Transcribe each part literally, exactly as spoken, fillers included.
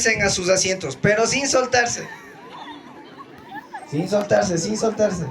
A sus asientos, pero sin soltarse. Sin soltarse, sin soltarse.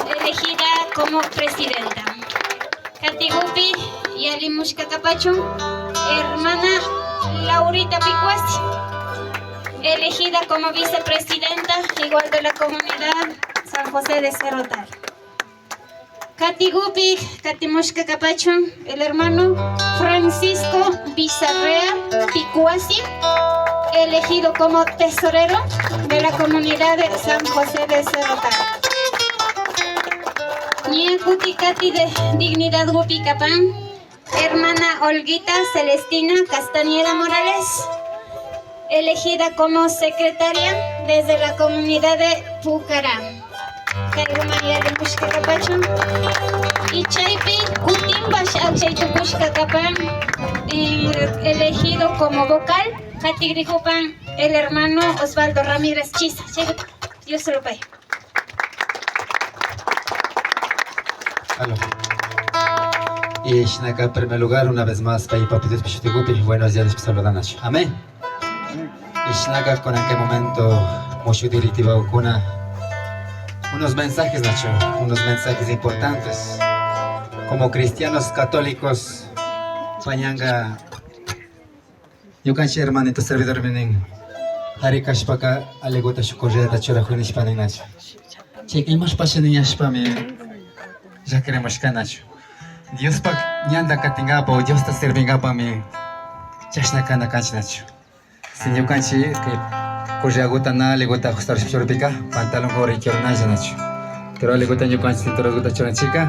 Elegida como presidenta. Katigupi yalimushka kapachun hermana Laurita Picuasi, elegida como vicepresidenta igual de la comunidad San José de Cerro Tal. Katigupi katimushka kapachun el hermano Francisco Bizarrea Picuasi, elegido como tesorero de la comunidad de San José de Cerro Tal. Ña kuti kati de dignidadgupi kapan hermana Olguita Celestina Castañeda Morales, elegida como secretaria desde la comunidad de Pucará. Kayguman yalimushka kapachun. Y chaypi kutinpash akchay tukushka kapan, eh, elegido como vocal, katigrikupan el hermano Osvaldo Ramírez Chisa. Chayguta Dios se lo pague. Aló. Y shinaka, en primer lugar, una vez más, pay Papi Diospa shutigupi, buenos días, Diospa saludanachu. Amén. Y shinaka, kunan kay momento, mushuk directivakuna, unos mensajes, nachu, unos mensajes importantes. Como cristianos católicos, pañanga Ñukanchik hermanito servidormi nin, kari kashpaka aliguta shuk correata churakuy nishpa nin nachu. Chayka imashpashi nin nishpami llakirimushka nachu. Diospak ñanta katinkapak o Diosta sirvinkapakmi chashna kana kanchik nachu. Si ñukanchik kay correaguta na aliguta ajustarishpa churapika pantalonka uraykurinalla nachu. Pero aliguta ñukanchik cinturonguta churanchikka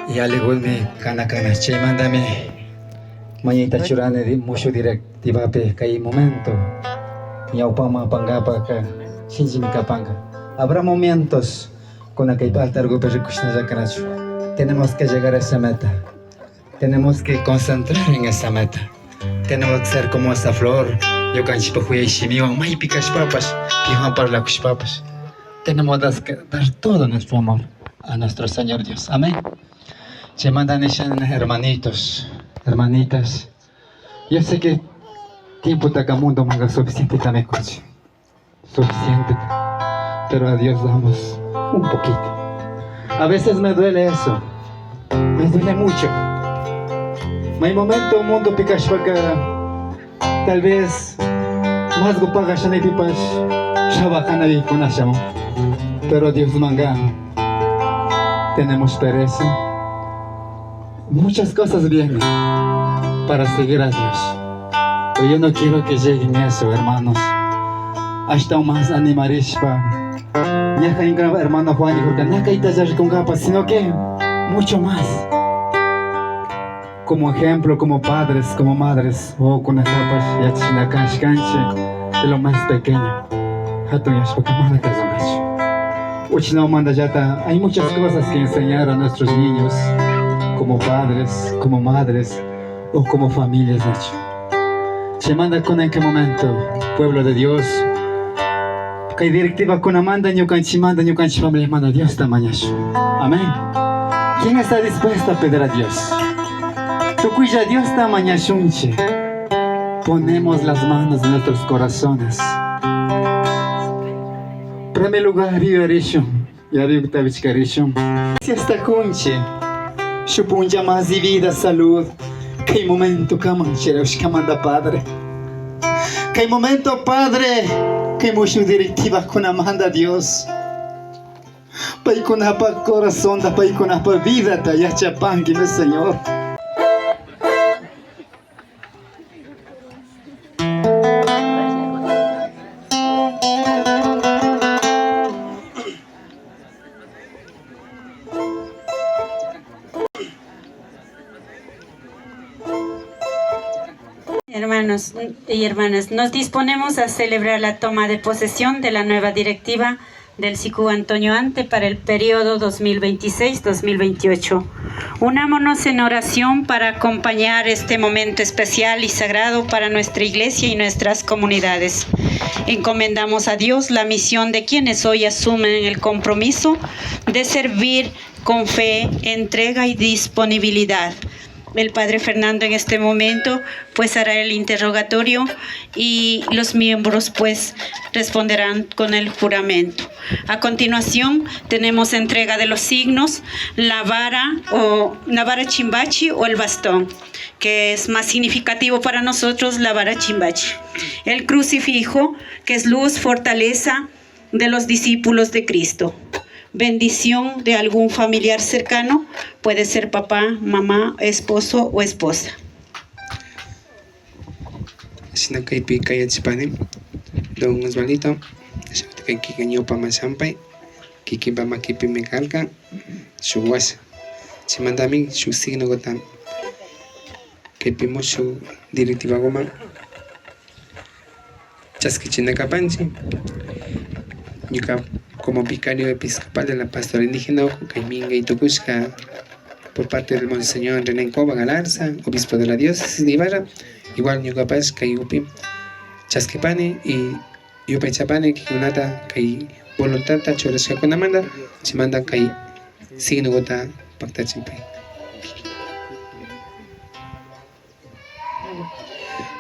y aligumi kana kana. Chaymantami mañayta churani di-, mushuk directivapi kay momento ñawpaman apankapakka shinchimi kapanka. Habrá momentos Kuna kay altarkupi rikushnalla kanachu. Tenemos que llegar a esa meta. Tenemos que concentrar en esa meta. Tenemos que ser como esa flor. Ñukanchikpa kuyay shimiwan maypi kashpapash, piwan parlakushpapash, tenemos que dar todo nuestro amor a nuestro Señor Dios. Amén. Chaymanta nishani, hermanitos, hermanitas, yo sé que tiempotaka mundomanka suficienteta mikunchik. Suficiente. Pero a Dios damos un poquito. A veces me duele eso. Me duele mucho. May momento mundopi kashpaka, tal vez mas pagashanipipash trabajanaykunashaman. Pero Diosmanka tenemos pereza. Muchas cosas vienen para seguir a Dios. Pero yo no quiero que lleguen eso, hermanos. Ashtawan mas animarishpa, ña kayka hermano Juan dijo que na kaytalla rikunkapak, sino que mucho más. Como ejemplo, como padres, como madres, wawakunatapash yachachina kashkanchik de lo más pequeño. Jatunyashpaka mana kazankachu. Uchilawmantallata hay muchas cosas que enseñar a nuestros niños, como padres, como madres o como familias, nachu. Chaymanta kunanka momento, pueblo de Dios, kay directivakunamanta, ñukanchikmanta, ñukanchik familiamanta Diosta mañashun. Amén. ¿Quién está dispuesto a pedir a Dios? Tukuylla Diosta mañashunchik. Ponemos las manos en nuestros corazones. Primer lugar, yuyarishun, yuyayta wichkarishun. Graciasta kunchik. Shuk puncha más de vida, salud, kay momentokaman chayashkamanta, Padre. Kay momento, Padre, kay mushuk directivakunamanta, Dios, paykunapa corazonta, paykunapa vidata yachapankimi, Señor. Hermanos y hermanas, nos disponemos a celebrar la toma de posesión de la nueva directiva del SICU Antonio Ante para el periodo dos mil veintiséis, dos mil veintiocho. Unámonos en oración para acompañar este momento especial y sagrado para nuestra iglesia y nuestras comunidades. Encomendamos a Dios la misión de quienes hoy asumen el compromiso de servir con fe, entrega y disponibilidad. El padre Fernando en este momento, pues, hará el interrogatorio y los miembros, pues, responderán con el juramento. A continuación, tenemos entrega de los signos, la vara o la vara chimbachi o el bastón, que es más significativo para nosotros, la vara chimbachi. El crucifijo, que es luz, fortaleza, de los discípulos de Cristo. Bendición de algún familiar cercano, puede ser papá, mamá, esposo o esposa. Shina kaypi kayachipani, don Osvaldito, ashawta kay kikin ñawpaman shampay, kikinpa makipimi karka shuk washa. Chaymantami shuk signokuta kaypi mushuk directivakuman chaskichina kapanchik. Ñuka como vicario episcopal de la pastora indígena, kay minkay tukushka por parte del Monseñor René Cova Galarza, obispo de la diócesis de Ibarra, igual ñukapash kaypi chaskipani y yupaychapani kikinkunata kay voluntadta churashkakunamanta, chaymanta kay signokuta paktachipay.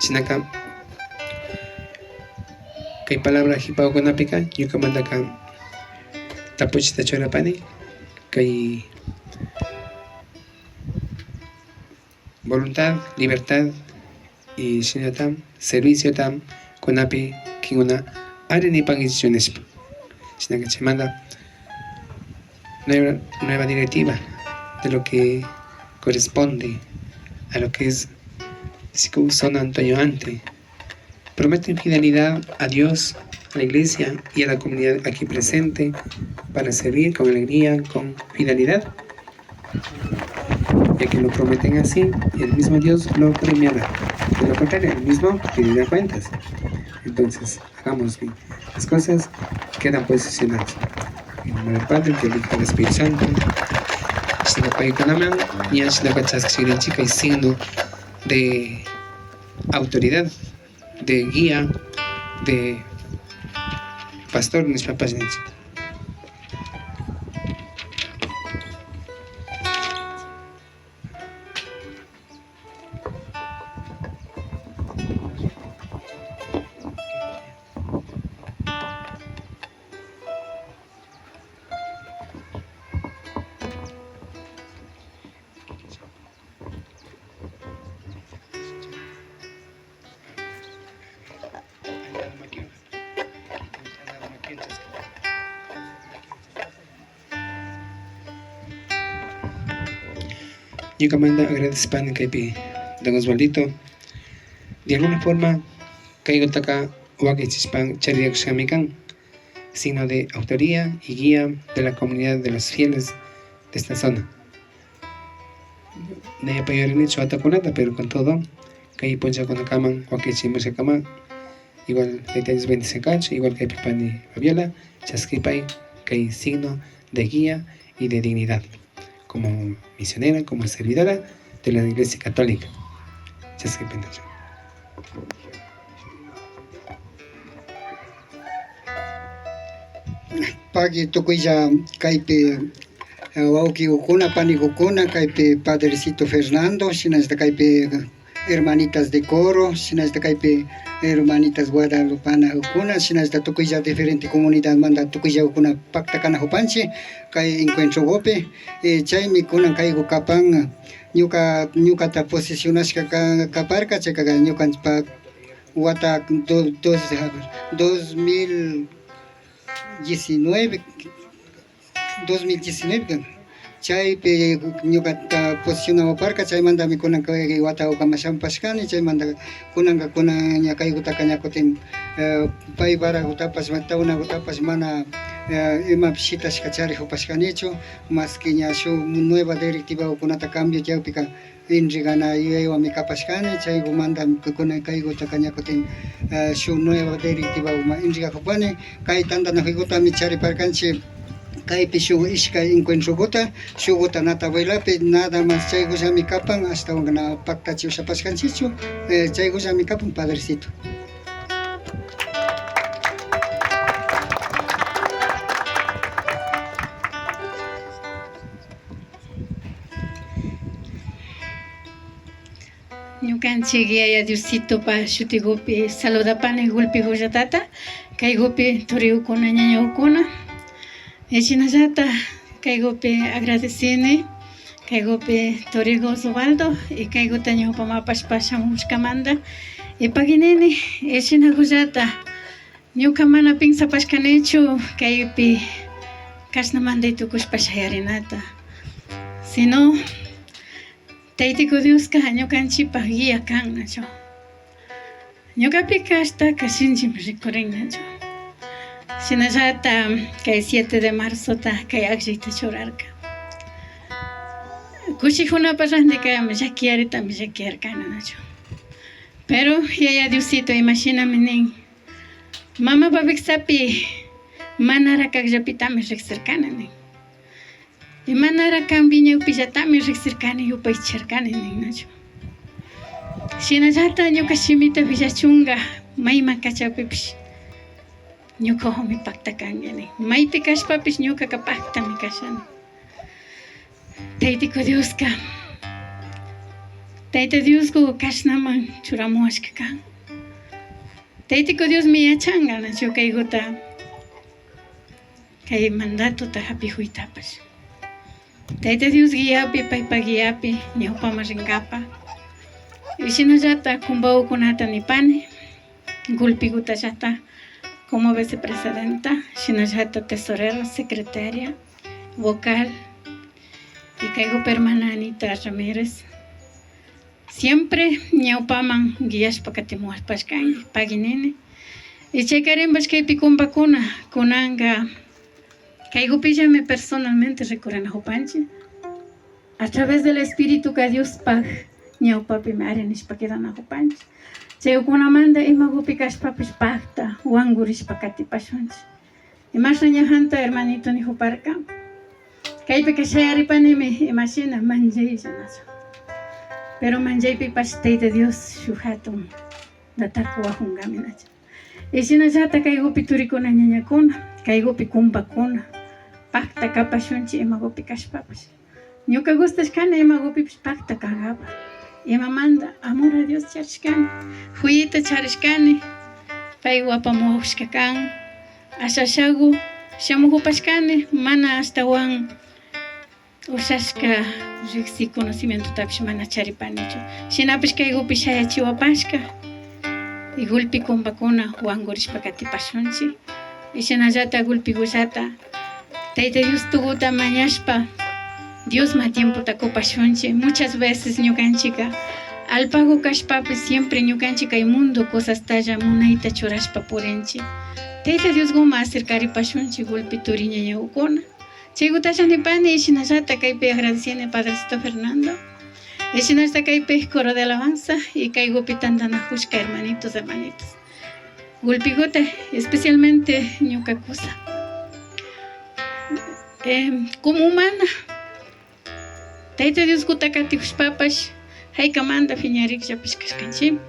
Shinaka, kay palabra hipawakunapika ñukamantaka tapuchita churapani, kay voluntad, libertad y shinata serviciota kunapi kinkuna ari nipankichichu nishpa. Shinaka chaymanta nueva, nueva directiva de lo que corresponde a lo que es SICU Zona Antonio Ante. Prometen fidelidad a Dios, a la iglesia y a la comunidad aquí presente para servir con alegría, con fidelidad. Ya que lo prometen así, el mismo Dios lo premiará. De lo contrario, el mismo pedirá cuentas. Entonces, hagamos bien las cosas, quedan posicionados. En el nombre del Padre, del Hijo y del Espíritu Santo. Shina paykunaman ña shinaka chaskishkanchik kay signo de autoridad, de guía, de pastor nishpapash ninchik. Ñukamanta agradecipani kaypi don Osvaldito. De alguna forma, kaykutaka wakichishpa chariyakushkami kan, signo de autoría y guía de la comunidad de los fieles de esta zona. Na yapa yuyarinichu watakunata, pero con todo, kay punchakunakaman wakichimushkakama, igual Tayta Dios bendicen kachun, igual kaypi pani Fabiola, chaskipay kay signo de guía y de dignidad como misionera, como servidora de la Iglesia Católica. Chaskipay nachu. Pagui tukuylla kaypi, eh, wawkikukuna, panikukuna, kaypi Padrecito Fernando, shinallata kaypi hermanitas de coro, shinallata kaypi hermanitas guadalupanakukuna, shinallata tukuylla diferente comunidadmanta tukuyllakukuna pakta kanakupanchik kay encuentrokupi. Eh, chaymi kunan kayku kapan, ñuka, ñukata posicionashka ka-, kaparka, chayka ñukanchikpa wata do-, dos, a ver, dos mil diecinueve, dos mil diecinueve kan. Chaypi ñukata posicionawaparka, chaymantami kunan kay wata ukaman shamupashkani, chaymanta kunanka, kunan ña kaykutaka ña kutin, eh, pay varakutapash, tawnakutapash mana, eh, imapish shitashka charikupashkanichu, maski ña shuk nueva directivakunata cambio chaypika entregana yuyaywanmi kapashkani, chaykumanta kunan kaykutaka ña kutin, eh, shuk nueva directivaman entregakupani. Kay tantanakuytami chariparkanchik kaypi shuk ishkay encuentrokuta, shukkuta Nata abuelapi, nada más chaykullami kapan, ashtawanka na paktachi ushapashkanchikchu, eh, chaykullami kapan, padrecito. Ñukanchik Yaya Diositopa shutikupi saludapani gulpi hullatata, kaykupi turikukuna, ñañakukuna, y shinallata kaykupi agradecini, kaykupi turiku Osvaldo, y kaykuta ñawpaman apashpa shamushkamanta, y paginini, y shinakullata. Ñuka mana pensapashkanichu kaypi kashnamanta tukushpa shayarinata, sino Taytiku Dioska ñukanchikpa guía kan nachu. Ñukapika ashtaka shinchimi rikurin nachu. Shinallata kay siete de marzota kay akllayta churarka. Kushikunapa rantikami llakiyaritami llakiyarkani nachu. Pero Yaya Diosito imashinami nin, mamapa wiksapi manarak akllapitami riksirkani nin. Y manarak kan wiñakpillatami riksirkani, yupaycharkani nin nachu. Shinallata ñuka shimita willachunka mayman kachakpipish ñukawanmi pakta kanki nin. Maypi kashpapish ñukaka paktami kashani. Taytiku Dioska, Tayta Diosku kashnaman churamuwashka kan. Taytiku Diosmi yachanka nachu kaykuta, kay mandatota hapikuytapash. Tayta Dios guiapi, paypa guiapi ñawpaman rinkapa. Y shinallata kumbakukunata nipani, gulpikutallata como vicepresidenta, shinallata tesorero, secretaria, vocal, y kaykupi hermana Anita Ramírez. Siempre ñawpaman guiashpa katimuwashkanki, pagui nini. Y chaykarinpash kaypi kumbakuna, kunanka kaykupillami personalmente rikurinakupashkanchik. A través del Espirituka Diospak ñawpapimi ari nishpa kidanakupanchik. Chaykunamanta imakupi kashpapish pakta wankurishpa katipashunchik. Imashna ñajanta hermanito nijuparka. Kaypika shayaripanimi imashina manllaylla nachu. Pero manllaypipash Tayta Dios shuk jatun datakuwajunkami nachu. Y shinallata kaygupi turikuna ñañakuna, kaygupi kumpakuna, pakta kapashunchik imagupi kashpapash. Ñuka gustashkani imagupipash pakta kagapa. Imamanta amor a Dios charishkani, juyayta charishkani, paygu apamuwajushka kan. Asha ashagu shamujupashkani, mana ashtawan ushashka riksi conocimientotapish mana charipanichu. Shinapish kaygupi shayachiwapashka y gulpi kumpakuna wangurishpa katipashunchik. Y shinallata gulpigullata Tayta Dios tukuta mañashpa Diosman tiempota kupashunchik. Muchas veces ñukanchikka alpagu kashpapish siempre ñukanchik kay mundo cosastalla munayta churashpa purinchik. Tayta Diosguman acercaripashunchik gulpi turi ñañagukuna. Chaygutalla nipani, y shinallata kaypi agradecini Padrecito Fernando, y shinallata kaypi coro de alabanza y kaygupi tantanajushka hermanitos, hermanitas. Gulpiguta, especialmente ñuka kusa. Em, como humana, Tayta Diosguta katijushpapash, jaykamanta piñarikllapish kashkanchik.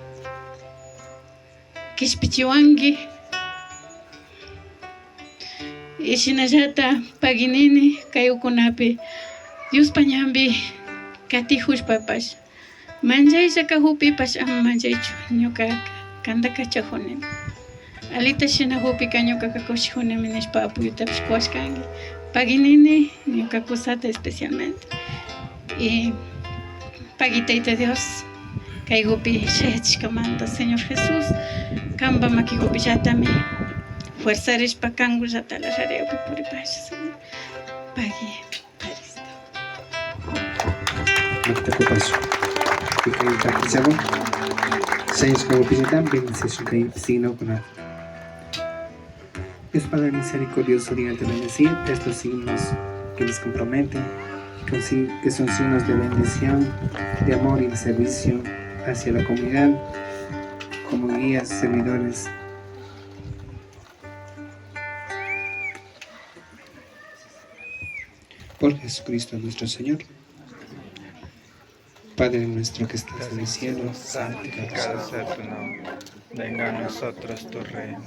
Kishpichiwanki. Y shinallata pagui nini, kaykunapi Diospa ñanpi katijushpapash, manllaylla kajupipash ama manllaychu, ñuka kanta kachajunimi. Alita shinajupika ñukaka kushijunimi nishpa apoyotapish kuwashkanki. Pagui nini, ñuka kusata especialmente. Y pagui Tayta Dios, kaygupi shayachishkamanta, Señor Jesús, kanpa makigupillatami fuerzarishpa kangullata la rarayupi puripasha, Señor. Pagui, Padrecito. Makta kupash. Y kay partichakun. Shayashkagupillata bendiciashun kay signokuna. Dios Padre misericordioso, diga de bendecir estos signos que les comprometen, que son, que son signos de bendición, de amor y de servicio hacia la comunidad, como guías, servidores. Por Jesucristo nuestro Señor. Padre nuestro que estás en el cielo, santificado sea tu nombre. Venga a nosotros tu reino.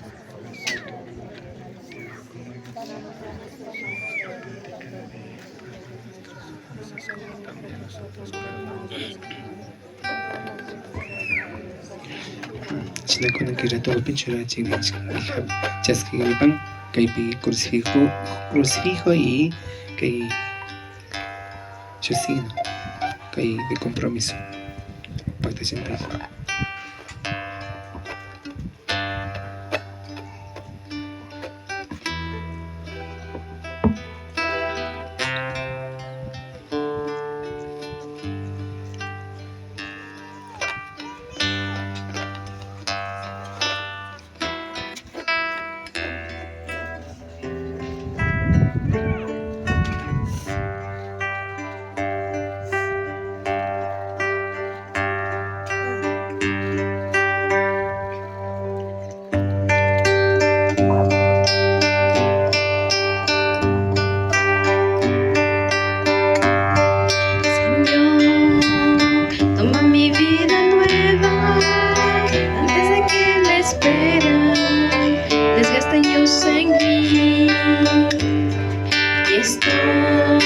También nosotros perdonamos a los que nos han ofendido. Shinakuna kay ratopi churachik chaskigripan kaypi crucifijo, crucifijo y kay shuk signo kay de compromiso. Paktachimpi. Señor, toma mi vida nueva, antes de que la espera desgaste años en mí. Y estoy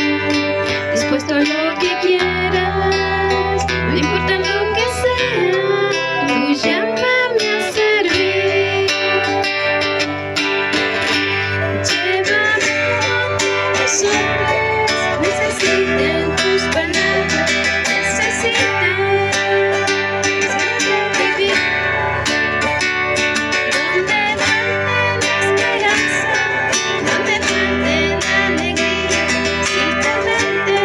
dispuesto a lo que quieras, no importa lo que sea, tú llámame a servir. Llévame a donde los hombres necesiten tus palabras, necesiten vivir. Donde falte la esperanza, donde falte la alegría, simplemente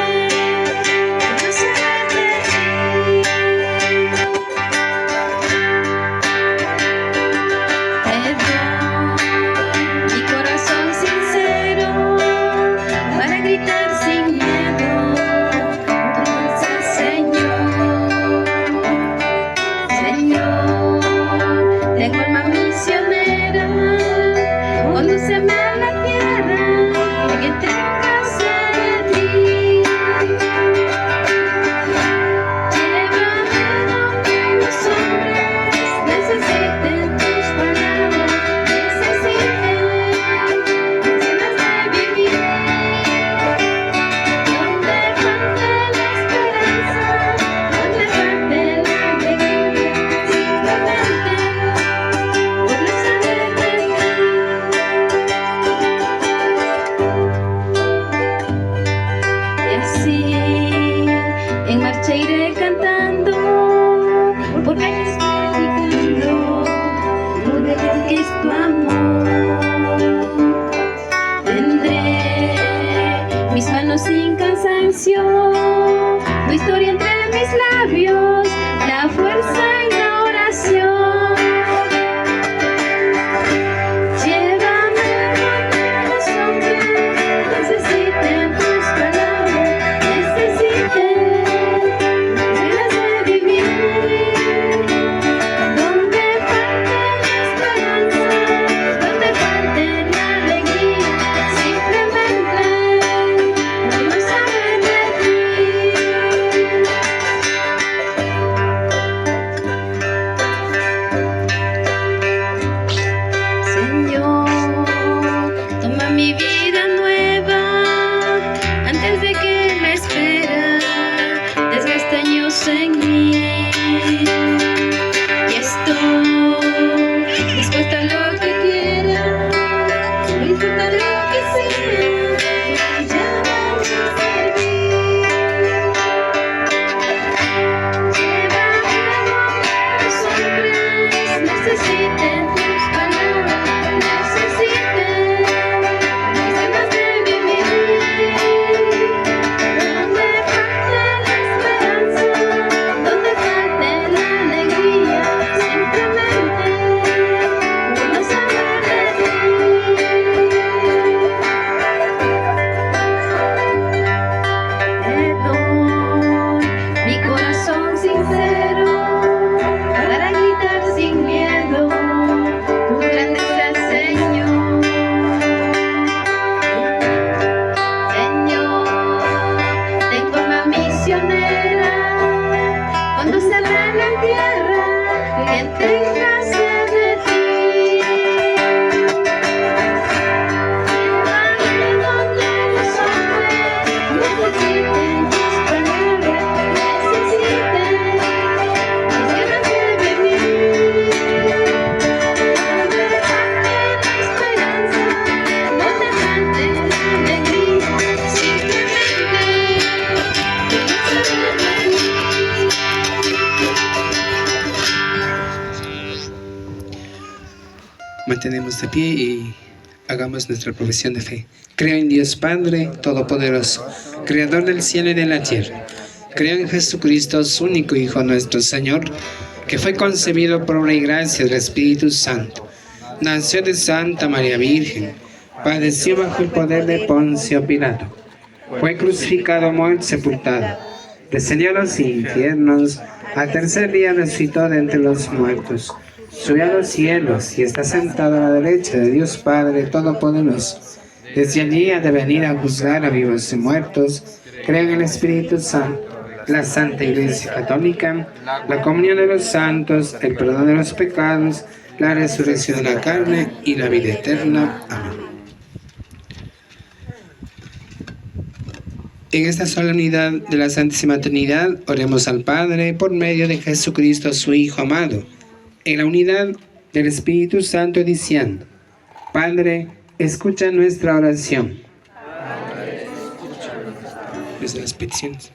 Sanción, tu historia entre mis labios, la fuerza en la oración. Llévame donde los hombres necesiten tus palabras, necesiten las ganas de vivir. Donde falte la esperanza, donde falte la alegría, simplemente quiero saber de ti. Señor, toma mi vida nueva antes de que la espera desgaste años en mí. Y estoy dispuesta a lo que quiera, no importa lo que sea, ya voy a servir. Llévame a donde los hombres necesiten tus palabras, necesiten las ganas de vivir. Donde falte la esperanza, donde falte la alegría, simplemente quiero saber de ti. Te doy mi corazón sincero para gritar sin miedo tu grandeza, Señor. Señor, de forma misionera, condúceme a la tierra que tenga sed de ti. Llévame donde los hombres necesiten tus palabras, necesiten las ganas de vivir. Donde falte la esperanza, donde falte la alegría, simplemente quiero saber de ti. Mantenemos de pie y hagamos nuestra profesión de fe. Creo en Dios Padre Todopoderoso, Creador del cielo y de la tierra. Creo en Jesucristo, su único Hijo, nuestro Señor, que fue concebido por obra y gracia del Espíritu Santo. Nació de Santa María Virgen, padeció bajo el poder de Poncio Pilato, fue crucificado, muerto, sepultado, descendió a los infiernos, al tercer día resucitó de entre los muertos, subió a los cielos y está sentado a la derecha de Dios Padre Todopoderoso. Desde allí ha de venir a juzgar a vivos y muertos. Creo en el Espíritu Santo, la Santa Iglesia Católica, la comunión de los santos, el perdón de los pecados, la resurrección de la carne y la vida eterna. Amén. En esta solemnidad de la Santísima Trinidad, oremos al Padre por medio de Jesucristo, su Hijo amado, en la unidad del Espíritu Santo, diciendo: Padre, escucha nuestra oración. Desde las peticiones.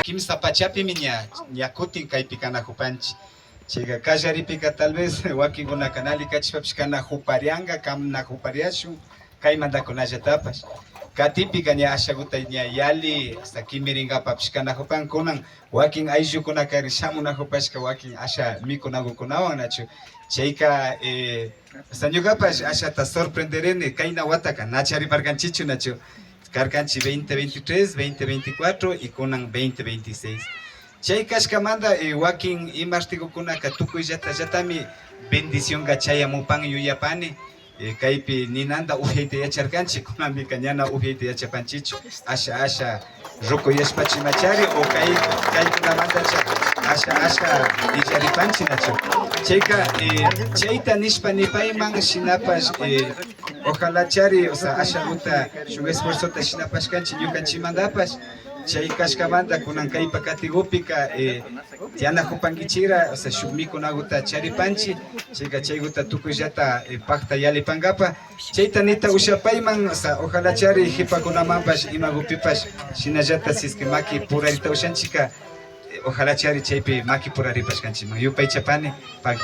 Kimsa pachapimi ña, ña kutin kaypi kanajupanchi. Chayka kallaripika tal vez wakinkunaka na alikachishpapish kanajuparianga, kan najupariashun, kaymantakunallatapash. Katinpika ña ashaguta ña yali, hasta kimiringapapish kanajupan, kunan wakin ayllukunakari shamunajupashka wakin asha mikunagukunawan, nachu. Chayka, eh, hasta ñukapash ashata sorprenderini, kayna wataka na chariparkanchichu, nachu. Karkanchi veinte veintitrés, veinte veinticuatro y kunan veinte veintiséis. Chay kashkamanta, eh, wakin imartigukunaka tukuyllatallami bendicionka chayamupan yuyapani. Eh, kaypi ninanta upyayta yacharkanchi, kunanpika ñana upyayta yachapanchichu. Asha, asha rukuyashpachu imachari, o kay, kaykunamantacha asha, asha illaripanchi, nachu. Chayka, eh, chayta nishpa nipayman shinapash, eh, Ojalachari, o sea, ashaguta shuk esfuerzota shinapashkanchik ñukanchikmantapash. Chay kashkamanta kunan kaypa katigupika, eh, yanakupankichikra, o sea, shuk mikunaguta charipanchik, chayka chayguta tukuyllata, eh, pakta yalipankapa. Chayta nita ushapayman, o sea, ojalachari hipakunamanpash imagupipash shinallata si es que maki purarita ushanchikka, eh, ojalachari chaypi maki puraripashkanchikman. Yupaychapani, pagui.